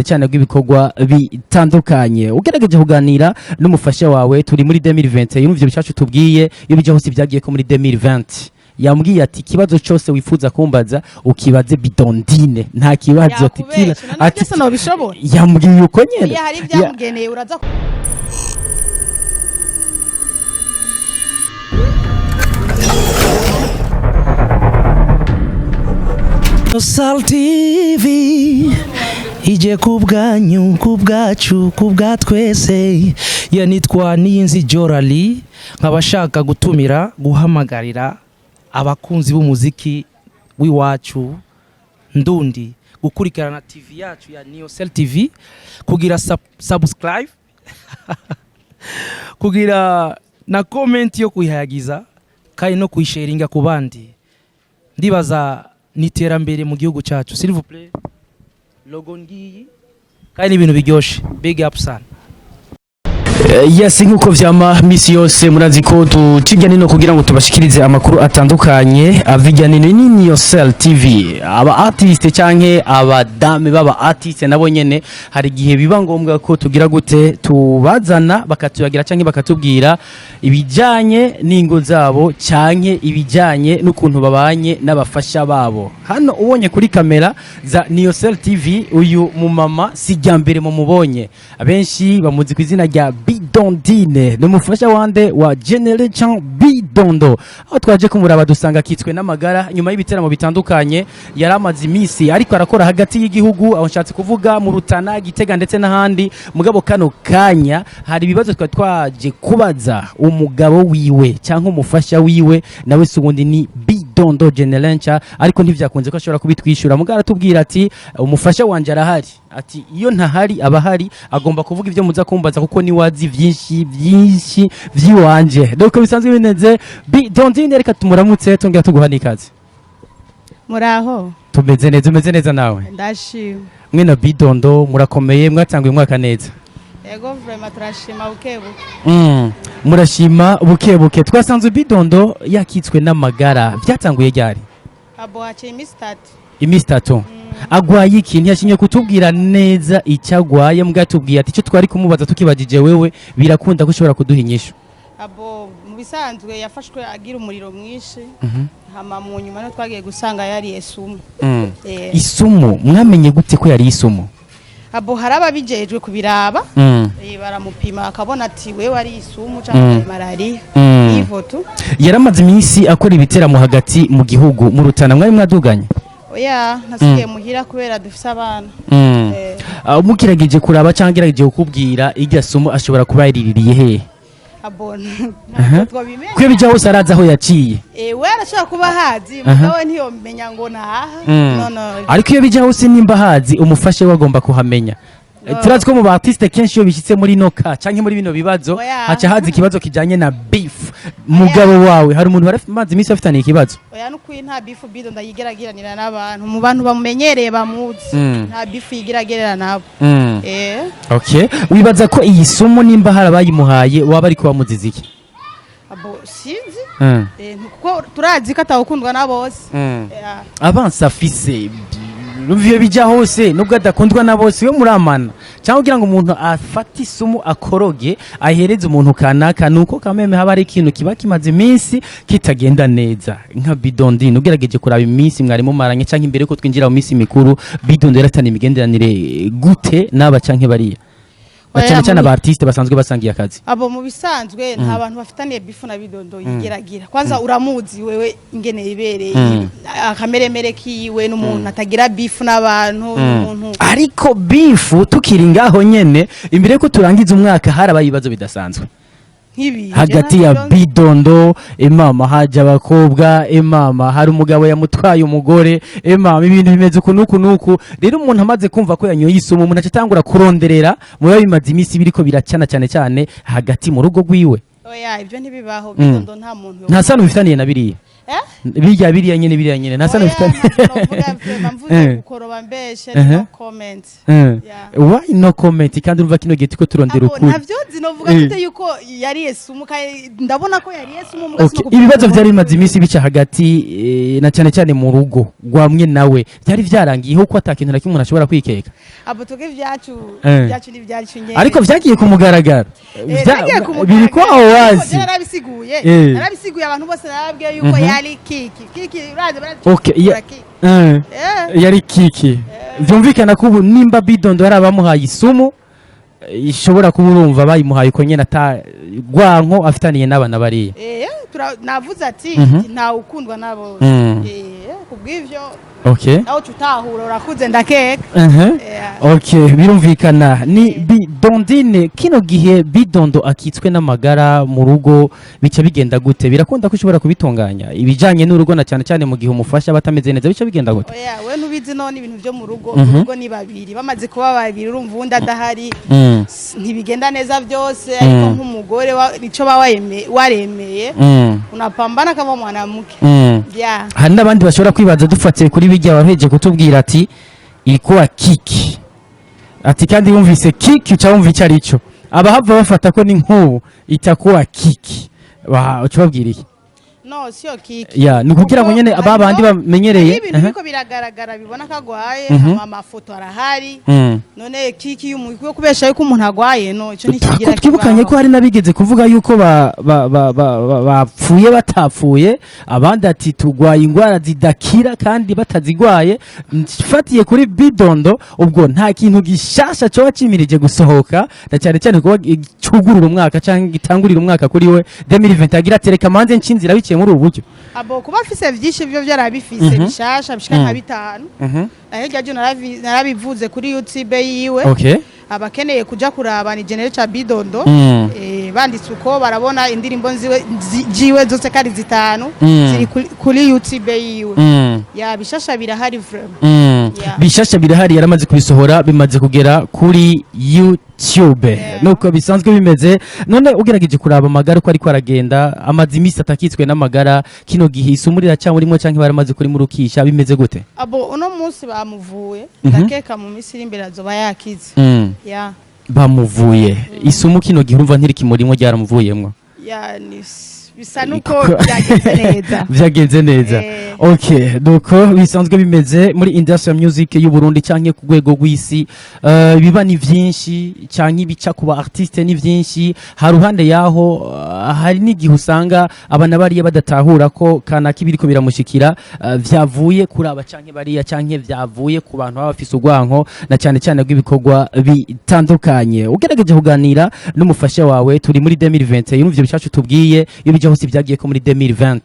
Cyane rw'ibikorwa bitandukanye, ugerageje kuganira n'umufasha wawe. Turi muri 2020, yumvye bicacu tubwiye iyo bijya hose byagiye ko muri 2020. Yambwiye ati ikibazo cyose wifuza kumbaza ukibaze Bidondine, nta kibazo, ati kila Yakubesha none? Ati Byose nobishobora? Yambwiye uko nyene. Oya, hari ibyamugeneye, uraza Sal TV ije ku bwanyu, ku bwacu, ku bwa twese. Ya, nitwa Niyinzi Jorali, nkaba shaka gutumira, guhamagarira abakunzi b'umuziki w'iwacu ndundi gukurikirana TV yacu ya Niyosel TV, kugira subscribe, kugira na comment yo kuyihayagiza kandi no kuyisharinga ku bandi. Ndibaza ni iterambere mu gihugu cyacu. S'il vous plaît, logo ngiyi, kandi ni ibintu biryoshe. Big up sana. Yes, nkuko vyama misi yose, murazi ko duciga nino kugira ngo tubashikirize amakuru atandukanye avijya nino. Ni Niyosel TV. Aba artiste canke abadame baba artiste nabo nyene hari igihe biba ngombwa ko tugira gute, tubazana bakatuyagira canke bakatubwira ibijanye n'ingo zabo canke ibijanye n'ukuntu babanye n'abafasha babo. Hano ubonye kuri kamera za Niyosel TV uyu mumama si rya mbere mumubonye, abenshi bamuzi ku izina rya Bidondine. Ni umufasha wande wa Generation Bidondo. Aho twaje kumuraba dusanga akitswe n'amagara nyuma y'ibiteramo bitandukanye yari amaze iminsi ariko arakora hagati y'igihugu, aho nshatse kuvuga mu Rutana, Gitega ndetse n'ahandi. Mugabo kano kanya hari ibibazo twari twaje kubaza umugabo wiwe cyangwa umufasha wiwe, nawe si ubundi ni Bidondo Generation, ariko ntivyakunze ko ashobora kubitwishyura. Mugabo aratubwira ati umufasha wanje arahari, ati iyo ntahari aba ahari, agomba kuvuga ibyo muza kumbaza kuko ni wazi byinshi byinshi by'iwanje. Nuko bisanzwe bimeze. Bidondine, reka tumuramutse tongera tuguha n'ikaze. Muraho? Tumeze neza, umeze neza nawe? Ndashima. Mwe na Bidondo murakomeye, mwatanguye umwaka neza? Yego, vraiment turashima buke buke. Murashima buke buke. Twasanzwe Bidondo yakitswe n'amagara, byatanguye ryari? Abo haciye iminsi 3. Iminsi 3. Agwaye iki? Ntiyashimye kutubwira neza icyo agwaye, mbwa yatubwiye ati icyo twari kumubaza tukibagije wewe birakunda ko ushobora kuduha inyishu. Abo mu bisanzwe yafashwe agira umuriro mwinshi, hama mu nyuma no twagiye gusanga yari isumu. Isumu mwamenye gute ko yari isumu? Abo hari ababijejwe kubiraba, baramupima akabona ati wewe ari isumu cyangwa malariya. Ivoto. Yaramaze iminsi akora ibiteramo hagati mu gihugu mu Rutana, mwari mwaduganye? Oya, nasigaye muhira kubera dufise abana. Ah, mugerageje kuraba cyangwa agerageje kukubwira irya sumu ashobora kuba yariririye hehe? Abo ntabwo twabimenya. Kuko bijya hose arazi aho yaciye. We arashobora kuba hazi, mugabo we ntiyomenya ngo naha. No, no. Ariko iyo bijya hose nimba hazi, umufashe we agomba kuhamenya. No. Turazi ko mu ba artiste kenshi iyo bishyitse muri no ka canke muri bino bibazo Oya. haca haza ikibazo kijanye na beef. Mugabo wawe hari umuntu bari amaze iminsi bafitaniye ikibazo? Oya, nukuri nta beef Bido ndayigeragiranira n'abantu. Mu bantu bamumenyereye bamuzi, nta beef yigeragerera nabo. Okay, wibaza ko iyi sumu nimba hari abayimuhaye waba ariko bamuziza iki? Abo sinzi. Kuko turazi ko atawukundwa na bose. Abansi afise, iyo bijya hose nubwo adakundwa na bose, iyo muramana cyangwa kugira ngo umuntu afate isumu akoroge ahereze umuntu kanaka, nuko kameme haba hari ikintu kiba kimaze iminsi kitagenda neza. Nka Bidondine, ugerageje kuraba iminsi mwari mumaranye cyangwa imbere yuko twinjira mu minsi mikuru, Bidondo yaratana imigenderanire gute n'aba canke bariya? Oya, cyane cyane aba artiste basanzwe basangiye akazi. Abo mu bisanzwe nta bantu bafitaniye beef na Bidondo yigeragira. Kwanza uramuzi wewe ingene yibereye, akameremere kiwe, n'umuntu atagira beef n'abantu, n'umuntu Ariko beef tukiri ngaho nyene, imbere yuko turangiza umwaka harabaye ibibazo bidasanzwe nk'ibi hagati ya Bidondo, imama haje abakobwa, imama hari umugabo yamutwaye umugore, imama ibintu bimeze uku nuku nuku. Rero umuntu amaze kumva ko yanyoye isumu, umuntu aca atangura kuronderera muba bimaze iminsi biriko biracana cyane cyane hagati mu rugo rwiwe. Oya, ibyo ntibibaho. Bidondo nta muntu Nta sano bifitaniye na biriya? Eh? Birya biriya nyene, biriya nyene nta sano Oya, bifitaniye. Ntavyo novuga vraiment, mvuze gukoroba mbeshe. No comment. Yeah. Why no comment? Kandi urumva kino gihe turiko turondera Abo, ukuri. Ntavyo nzi, novuga gute yuko yariye sumu? Kandi ndabona ko yariye sumu mbwa. Okay. Ibibazo byari bimaze iminsi bica hagati na cyane cyane mu rugo rwamwe nawe byari vyarangiye ko ata kintu na kimwe umuntu ashobora kwikeka. Abo tuge ibyacu. Ibyacu ni ibyacu nyene. Ariko vyagiye ku mugaragaro. Vyagiye ku mugaragaro. Biri ko aho Ariko wazi. je narabisiguye. Narabisiguye abantu bose, narababwiye yuko yari kiki kiki, urazi barazi. Okay, Kiki. Yari kiki. Vyumvikana ko ubu nimba Bidondo hari abamuhaye isumu, ishobora kuba urumva bayimuhaye uko nyene, ata rwanko afitaniye n'abana bariya. Navuze ati ntawe ukundwa na bose. Kubw'ivyo nawe uca utahura, urakuze ndakeka. Okay, birumvikana ni Bidondine. Kino gihe Bidondo akitswe n'amagara mu rugo, bica bigenda gute? Birakunda ko ushobora kubitunganya ibijanye n'urugo, na cyane cyane mu gihe umufasha batameze neza, bica bigenda gute? Oya, we ntubizi none ibintu byo mu rugo. Mu rugo ni babiri, bamaze kuba babiri urumva uwundi adahari, ntibigenda neza byose. Ariko nk'umugore ico ba waremeye, unapambana kama mwanamke. Yeah. Hari n'abandi bashobora kwibaza, dufatiye kuri bijya waheje kutubwira, ati ilikuwa kiki, ati kandi wumvise kiki uca wumva icyo ari cyo, abahava bafata ko ni nk'ubu itakuwa kiki. Uca ubabwira iki? No, sio kiki. Ya, ni ukugira ngo Kuko nyene aba bandi bamenyereye. Hariho ibintu biriko biragaragara, bibona ko agwaye. Amafoto arahari. None kiki y'umuntu yo kubesha yuko umuntu agwaye? No, ico ntikigira Ko twibukanye ko kibaho. hari n'abigeze kuvuga yuko bapfuye batapfuye, abandi ati turwaye indwara zidakira kandi batazigwaye. Mfatiye kuri Bidondo, ubwo nta kintu gishasha coba cimirije gusohoka, na cyane cyane kuba cugurura umwaka canke gitangurira umwaka kuri we 2020, agira ati reka manze ncinzira biciye muri ubu buryo? Abo kuba afise vyinshi byo vyarabifise bishasha bishika nka bitanu. Na hirya jo narabivuze kuri YouTube yiwe. Abakeneye kuja kuraba ni General Bidondo. Banditse uko barabona indirimbo nziwe jiwe zose kandi zitanu ziri kuri YouTube yiwe. Ya, bishasha birahari vraiment. Yeah. Bishasha birahari, yaramaze kubisohora, bimaze kugera kuri YouTube. Nuko bisanzwe bimeze. None ugerageje kuraba amagara uko ariko aragenda, amaze iminsi atakitswe n'amagara, kino gihe isumu riracyamurimwo canke baramaze kurimurukisha, bimeze gute? Abo uno munsi bamuvuye, ndakeka mu minsi iri imbere azoba yakize. Ya. Bamuvuye isumu, kino gihe urumva ntirikimurimwo, ryaramuvuyemwo. Ya, ni bisa nuko byagenze neza. Vyagenze neza. Okay, nuko bisanzwe bimeze muri industrial music y'u Burundi canke ku rwego rw'isi. Biba ni vyinshi canke ibica ku ba artiste ni vyinshi. Haruhande yaho hari n'igihe usanga abana bariya badatahura ko kanaka ibiriko biramushikira vyavuye kuri aba canke bariya, canke vyavuye ku bantu baba bafise urwanko, na cyane cyane rw'ibikorwa bitandukanye. Ugerageje kuganira n'umufasha wawe, turi muri 2020, yumva ivyo bishacu tubwiye, iyo bija hose byagiye ko muri 2020,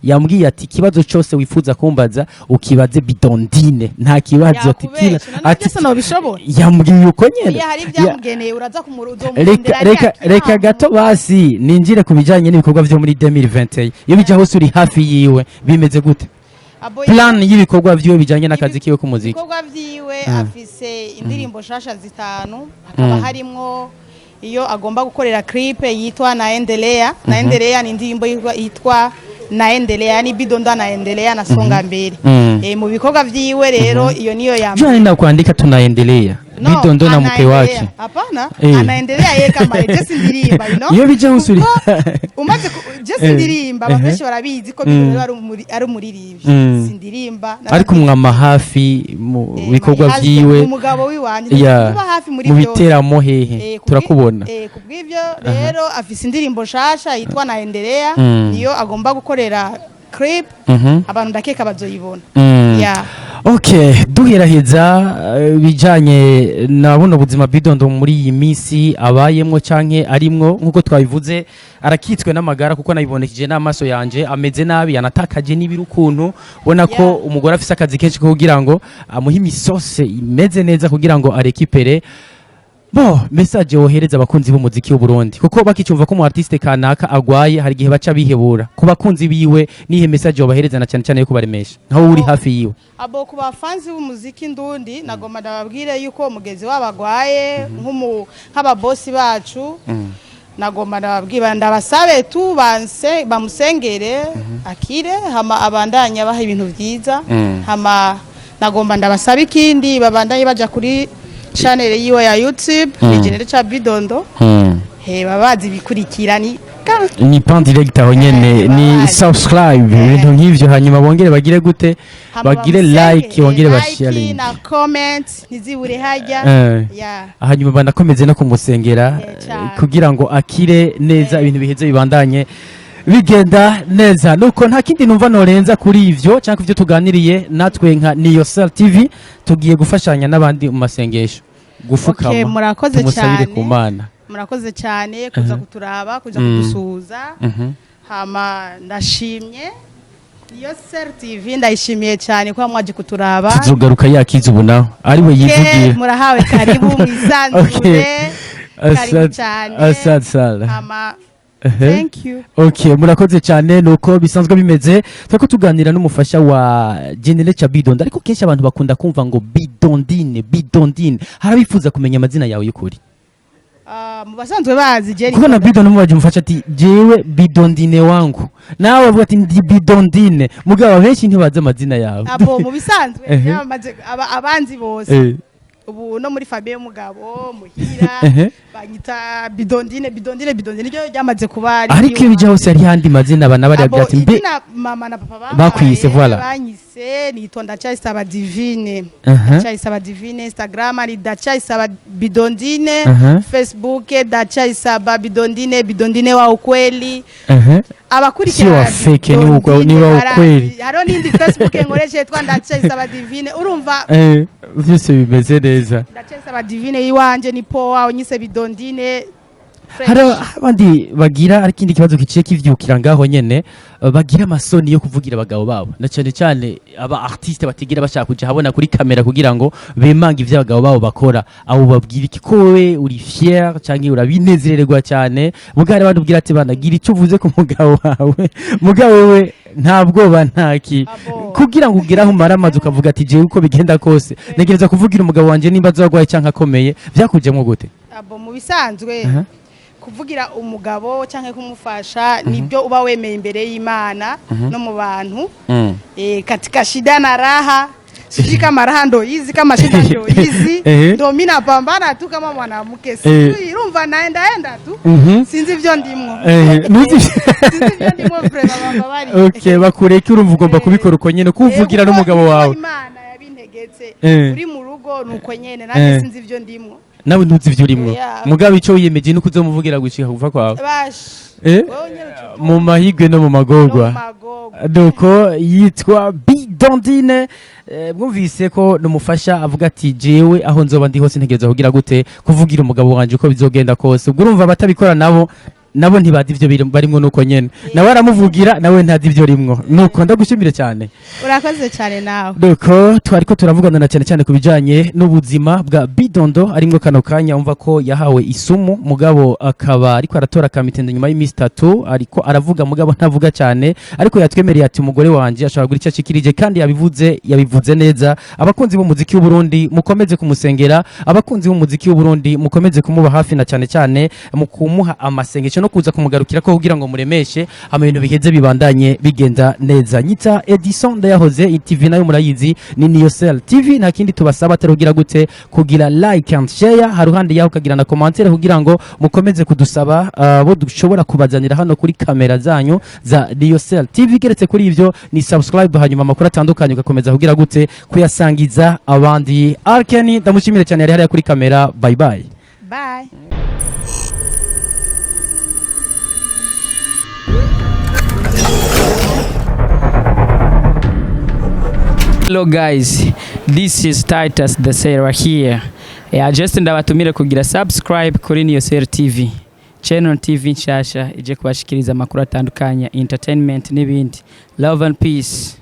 yambwiye ati ikibazo cyose wifuza kumbaza ukibaze Bidondine, nta kibazo, ati kila Yakubesha none? Ati Byose nobishobora? Yambwiye uko nyene. Iya, hari ibyamugeneye, uraza kumurondera. Reka gato basi ninjire ku bijanye n'ibikorwa vyo muri 2021. Iyo bija hose uri hafi yiwe, bimeze gute, plan y'ibikorwa vyiwe bijanye n'akazi kiwe k'umuziki? Ibikorwa vyiwe, afise indirimbo shasha zitanu, hakaba harimwo iyo agomba gukorera clip yitwa Naendelea. Naendelea ni indirimbo yitwa Naendelea, ni Bidondo naendelea, nasonga mbere. Mu bikorwa vyiwe rero iyo niyo ya Jua nenda kuandika tunaendelea. No, Bidondo na mke anaendelea. wake. Hapana, anaendelea yeye kama je sindirimba, you know? Iyo bija hose uri Kuko umaze je sindirimba, abantu benshi barabizi ko Bidondo ari umuririmbyi. Sindirimba. Ariko mwama hafi mu bikorwa My husband, vyiwe. umugabo wiwanje kuba hafi muri mu byose. biteramo hehe, turakubona. Kubw'ivyo rero afise indirimbo nshasha yitwa Naendelea, niyo agomba gukorera clip. Abantu ndakeka bazoyibona. Yeah. Okay, duheraheza bijanye na buno buzima Bidondo muri iyi minsi abayemwo canke arimwo, nkuko twabivuze arakitswe n'amagara, kuko nabibonekije n'amaso yanje, ameze nabi, yanatakaje n'ibiri ukuntu ubona ko umugore afise akazi kenshi ko kugira ngo amuhe imisose imeze neza kugira ngo arekipere. Bo message wohereza abakunzi b'umuziki w'u Burundi, kuko bakicumva ko umu artiste kanaka agwaye, hari igihe baca bihebura, ku bakunzi biwe nihe message wobahereza, na cyane cyane yo kubaremesha nkaho uri hafi yiwe? Abo ku bafanzi b'umuziki ndundi, nagomba ndababwire yuko umugezi wabo agwaye, nk'ababosi bacu. Nagomba ndababwira, ndabasabe tu banse bamusengere akire, hama abandanye abaha ibintu byiza. Hama nagomba ndabasabe ikindi, babandanye baja kuri channel yiwe ya YouTube, ni General cha Bidondo. He babazi bikurikira ni Ni pan direct aho nyene ni babazi. Subscribe, ibintu nk'ivyo, hanyuma bongere bagire gute? Hama Bagire bamusenge, like, bongere like basharing na comment ntizibure hajya. Ya. Hanyuma banakomeze no kumusengera Cane. Kugira ngo akire neza, ibintu biheze bibandanye bigenda neza. Nuko nta kindi numva norenza kuri ivyo cyangwa ivyo tuganiriye. Natwe nka Niyosel TV tugiye gufashanya n'abandi mu masengesho, gufukama, Okay, murakoze tumusabire cyane. ku Mana. Murakoze cyane kuza kuturaba, kuza kudusuhuza. Hama ndashimye Niyo Sel TV, ndayishimiye cyane kuba mwaje kuturaba. Tuzogaruka yakize, ubu naho ariwe yivugira. Murahawe karibu, mwisanzure. Karibu cyane. Asante sana. Hama thank you. Okay, murakoze cyane. Nuko bisanzwe bimeze, turiko tuganira n'umufasha wa General cha Bidondo, ariko kenshi abantu bakunda kumva ngo Bidondine, Bidondine. Harabifuza kumenya amazina yawe y'ukuri. Ah, mu basanzwe bazi je Kuko na Bidondo mubaje umufasha ati jewe Bidondine wangu, nawe avuga ati ndi Bidondine, mugabo benshi ntibazi amazina yawe. Abo mu bisanzwe yamaze abanzi bose, ubu no muri famille y'umugabo muhira, banyita Bidondine, Bidondine, Bidondine, niryo ryamaze kuba ari Ariko iyo bijya hose hariho andi mazina abana bari Abo, ati mbe izina mama na papa bampaye, Bakwise, voilà. banyise nitwa Ndacyayisaba Divine. Ndacyayisaba Divine, Instagram ari Ndacyayisaba Bidondine, Facebook Ndacyayisaba Bidondine, Bidondine wa ukweli. Abakurikira Si wa fake, ni Bidondine ni wa ukweli. Hariho n'indi Facebook nkoresha yitwa Ndacyayisaba Divine, urumva? Byose bimeze neza. Ndacyayisaba Divine iwanje ni poa, unyise Bidondine fresh. Hari abandi bagira, ariko ikindi kibazo giciye kivyukira ngaho nyene, bagira amasoni yo kuvugira abagabo babo, na cyane cyane aba artiste batigira bashaka kuja habona kuri kamera kugira ngo bemange ivyo abagabo babo bakora. Abo babwira iki, ko wewe uri fier canke urabinezererwa cyane, mugabo hari abandi ubwira ati banagira icyo uvuze ku mugabo wawe, mugabo wewe nta bwoba ntaki Abo. kugira ngo ugire aho umara amazi ukavuga ati jewe uko bigenda kose ntegereza kuvugira umugabo wanje nimba azagwaye canke akomeye? Vyakujemwo gute? Abo mu bisanzwe, kuvugira umugabo cyangwa kumufasha nibyo uba wemeye imbere y'Imana no mu bantu. Katika shida na raha, sijui kama raha ndo hizi, kama shida ndo hizi, ndo mi napambana tu kama mwanamke, sijui, urumva naenda enda tu. Sinzi ivyo ndimwo. Sinzi ivyo ndimwo vraiment, bamba bari. Okay, bakureke, urumva ugomba kubikora uko nyene, kuvugira Kuko n'umugabo niko wawe. Imana yabintegetse. Uri mu rugo nuko nyene nanjye sinzi ivyo ndimwo. Nawe ntuzi ivyo urimwo. Yeah. Mugabo ico wiyemeje nuko uzomuvugira gushika kuva kwawe. Bash. Wewe nyene uca Mu mahigwe no mu no magorwa. mu magorwa. Nuko yitwa Bidondine. Mwumvise ko numufasha avuga ati jewe aho nzoba ndi hose ntegereza kugira gute? Kuvugira umugabo wanje uko bizogenda kose. Ubwo urumva abatabikora nabo ntibazi ivyo barimwo, nuko nyene nawe aramuvugira, nawe ntazi ivyo rimwo. Nuko ndagushimire cyane. Urakoze cyane nawe. Nuko twariko turavugana na cyane cyane ku bijanye n'ubuzima bwa Bidondo arimwo kano kanya, umva ko yahawe isumu, mugabo akaba ariko aratora kamitende nyuma y'iminsi 3, ariko aravuga mugabo ntavuga cyane, ariko yatwemereye ati umugore wanje ashobora kugira icyo ashikirije, kandi yabivuze, yabivuze neza. Abakunzi b'umuziki w'u Burundi mukomeze kumusengera, abakunzi b'umuziki w'u Burundi mukomeze kumuba hafi, na cyane cyane mu kumuha amasengesho no kuza kumugarukira ko kugira ngo muremeshe, hama ibintu biheze bibandanye bigenda neza. Nyita Edison Ndayahoze, TV nayo murayizi ni Niyosel TV. Nta kindi tubasaba atari kugira gute? Kugira like and share, haruhande yaho ukagira na commentaire kugira ngo mukomeze kudusaba bo dushobora kubazanira hano kuri kamera zanyu za Niyosel TV. Geretse kuri ivyo ni subscribe, hanyuma amakuru atandukanye ugakomeza kugira gute? Kuyasangiza abandi. Arkeni ndamushimire cyane yari hariya kuri kamera. Bye bye. Bye. Hello guys, this is Titus the Sailor here. Yeah, just ndabatumire kugira subscribe kuri Niyosel TV. Channel TV nshasha ije kubashikiriza amakuru atandukanye, entertainment n'ibindi. Love and peace.